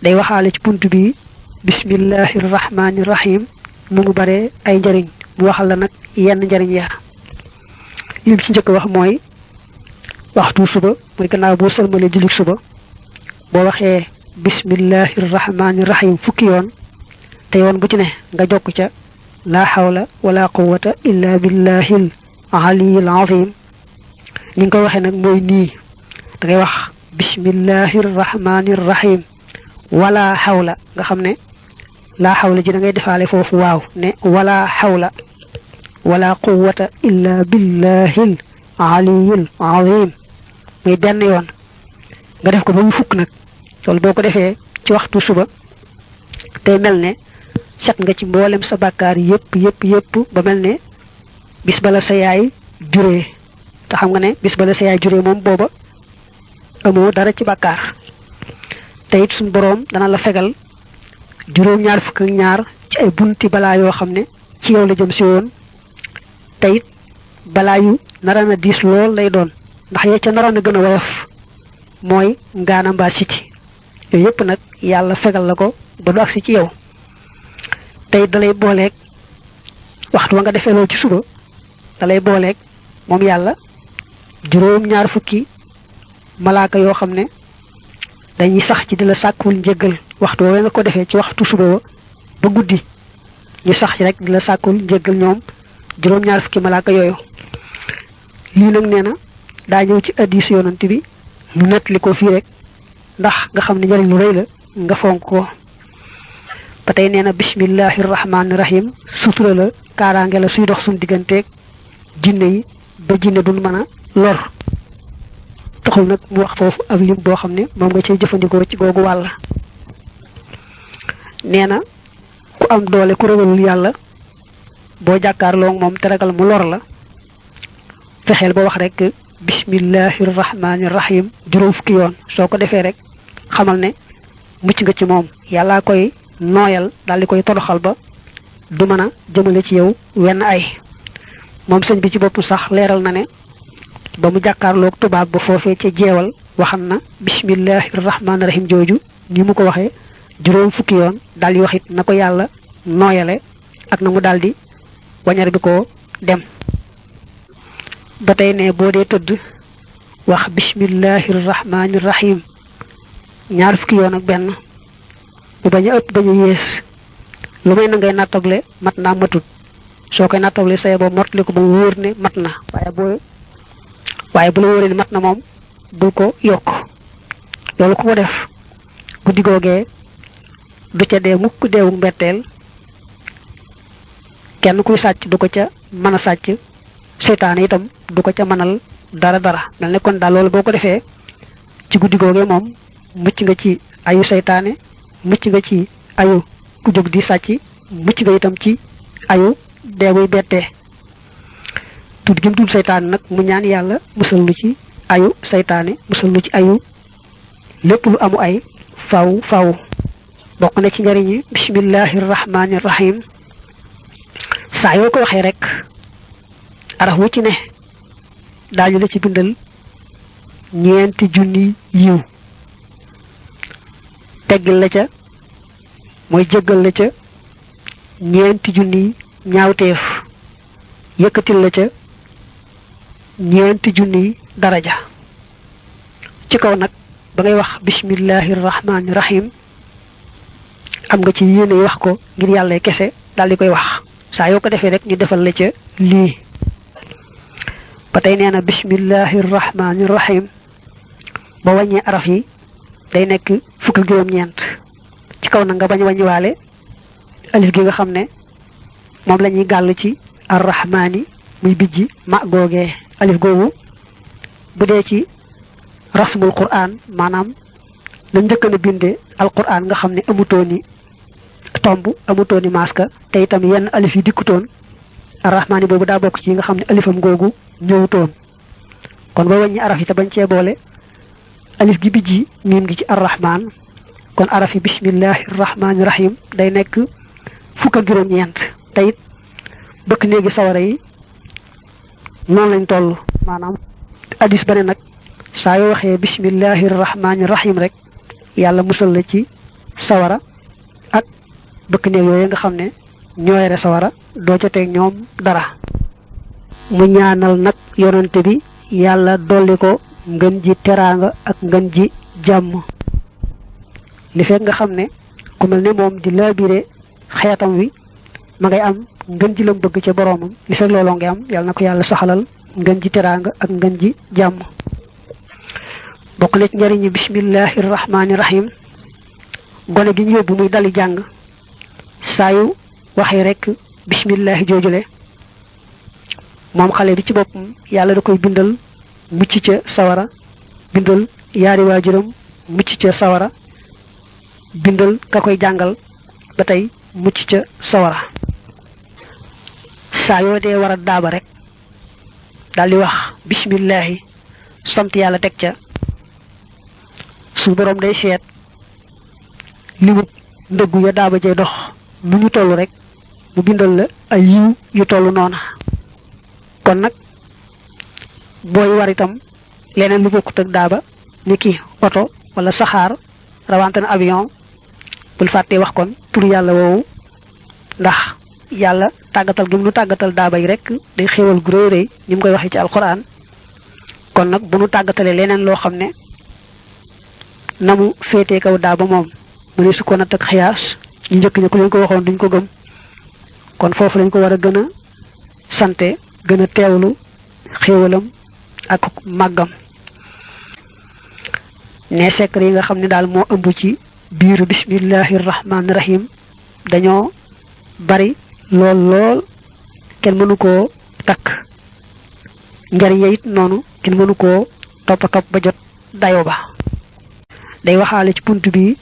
day waxaale ci buntu bi bismillahir rahmanir rahim nu mu bare ay njariñ mu waxal la nag yenn njariñ ya lim ci njëkk wax mooy waxtu suba mooy gannaaw boo sëlmale julli suba boo waxee bismillahir rahmanir rahim fukki yoon te yoon bu ci ne nga jokk ca la hawla wala quwwata illa billahil aliyyil azim ni nga waxe nak moy ni da ngay wax bismillahir rahmanir rahim wala hawla nga xamne la hawla ji da ngay defale fofu waaw ne wala hawla wala quwwata illa billahil aliyyil azim muy ben yoon nga def ko ba mu fukk nak tol boko defé ci waxtu suba tay melne set nga ci mbolem sa bakkar yépp ba melne bis bala sa yaay juré ta xam nga ne bis bala sa yaay juré mom boba amo dara ci bakkar tayit sun borom dana la fegal juroom ñaar fukk ak ñaar ci ay bunti bala yo xamne ci yow la jëm ci won tayit bala yu narana dis lol lay doon ndax ya ca narana gëna woyof moy ngana mba city yépp nak yalla fegal lako ba du aksi ci yow tay dalay bolek waxtu nga defé lo ci suba dalay bolek mom yalla juroom ñaar fukki malaaka yo xamne dañuy sax ci dila sakul njëggal waxtu wo nga ko defé ci waxtu suba ba guddi ñu sax ci rek dila sakul njëggal ñoom juroom ñaar fukki malaaka yoyu li nak neena da ñew ci hadith yonent bi mu netli ko fi rek ndax nga xamne ñari lu reey la nga fonk ko patay neena bismillahir rahmanir rahim sutura la karange la suy dox sun digganteek jinne yi ba jinne duñ mëna lor taxul nak mu wax fofu ak lim bo xamne mom nga cey jëfëndiko ci gogu wàll neena ku am doole ku ragalul yàlla boo jàkkaarloo moom te ragal mu lor la fexeel ba wax rek bismillahir rahmanir rahim juróom fukki yoon soo ko defee rek xamal ne mucc nga ci moom yàlla koy nooyal dal di koy toroxal ba du mën a jëmale ci yow wenn ay moom sëñ bi ci bopp sax leeral na ne ba mu jàkkaarloog tubaab ba foofee ca jeewal waxan na bismillahir rahmanir rahim jooju ni mu ko waxee juróom fukki yoon dal di waxit na ko yàlla nooyale ak na mu daldi wañar bi ko dem ba tey ne boo dee tëdd wax bismillahir rahmanir rahim ñaar fukki yoon ak benn bu baña ëpp baña yees lu may na ngay nattable mat naa matut soo koy nattable say bo motli ko ba wóor ne mat na waaye bu la wóoree ne mat na moom bul ko yokk loolu ku ko def guddi googee du ca dee mukk deewu mbetteel kenn kuy sàcc du ko ca mën a sàcc seytaane itam du ko ca mënal dara mel ne kon daal loolu boo ko defee ci guddi googee moom mucc nga ci ayu seytaane mucc nga ci ayu ku jóg di sàcc mucc nga itam ci ayu deeguy bettee tudd gim tudd seytaane nag mu ñaan yàlla musal lu ci ayu seytaane musal lu ci ayu lépp lu amu ay faw bokk na ci njariñi bismillahir rahmanir rahim saa yoo ko waxee rek araf wu ci ne daañu la ci bindal ñeenti junni yiw teggil la ca mooy jéggal la ca ñeenti junni ñaawteef yëkkatil la ca ñeenti junni daraja ci kaw nag ba ngay wax bismillahir rahmanir rahim am nga ci yéene wax ko ngir yàlla kese dal di koy wax saa yoo ko defee rek ñu defal la ca lii ba tey nee na bismillahir rahmanir rahim ba wàññee araf yi day nekk fukk ak juróom-ñeent ci kaw na nga bañ wàññi waale alif gi nga xam ne moom la ñuy gàll ci arrahmani muy bijji ma googee alif googu bu dee ci rasmul quran maanaam lañ njëkk na binde alquran nga xam ne amutooni tomb amutooni maska te itam yenn alif yi dikkutoon arrahmani boobu daa bokk ci nga xam ne alifam googu ñëwutoon kon ba wàññi araf yi te bañ cee boole alif gi bijji miim gi ci arrahman kon arafi bismillahir rahmanir rahim day nekk fukk ak juróom-ñeent te it bëkk néegi sawara yi noonu lañ toll maanaam hadis ba ne nag saa yoo waxee bismillahir rahmanir rahim rek yàlla musal la ci sawara ak bëkk néeg yooyu nga xam ne ñoo yore sawara doo joteeg ñoom dara. mu ñaanal nag yonante bi yàlla dolli ko ngën ji teraanga ak ngën ji jàmm li fekk nga xam ne ku mel ne moom di laabire xeetam wi ma ngay am ngën ji lam bëgg ca boroomam li fekk looloo ngi am yàlla na ko yàlla saxalal ngën ji teraanga ak ngën ji jàmm. bokk na ci njëriñu bismillahi rahmaani rahim gone gi ñu yóbbu muy dali jàng saa yu waxee rek bismillahi joojule moom xale bi ci boppam yàlla da koy bindal mucc ca sawara bindal yaari waajuram mucc ca sawara bindal ka koy jàngal ba tey mucc ca sawara. saa yoo dee war a daaba rek daal di wax bismillahi sant yàlla teg ca su borom day seet limut ndëggu ya daaba jay dox nu ñu toll rek mu bindal la ay yiw yu toll noona. kon nag booy war itam leneen lu bokkut ak daaba ni ki oto wala saxaar rawante na avion bul fàttee wax kon tur yàlla woowu ndax yàlla tàggatal gi mu nu tàggatal daaba yi rek day xéewal gu rëy rëy ni mu koy waxee ci alquran. kon nag bu nu tàggatalee leneen loo xam ne na mu féetee kaw daaba moom mu ne su ko natt ak xiyaas ñu njëkk ña ku leen ko waxoon duñ ko gëm kon foofu lañ ko war a gën a sante gën a teewlu xéewalam ak màggam. ne secret yi nga xam ne daal moo ëmb ci biir bismillahi rahmaani rahim dañoo bari lool lool kenn mënu koo takk njariñ ya it noonu kenn mënu koo topp ba jot dayo ba. day waxaale ci bunt bi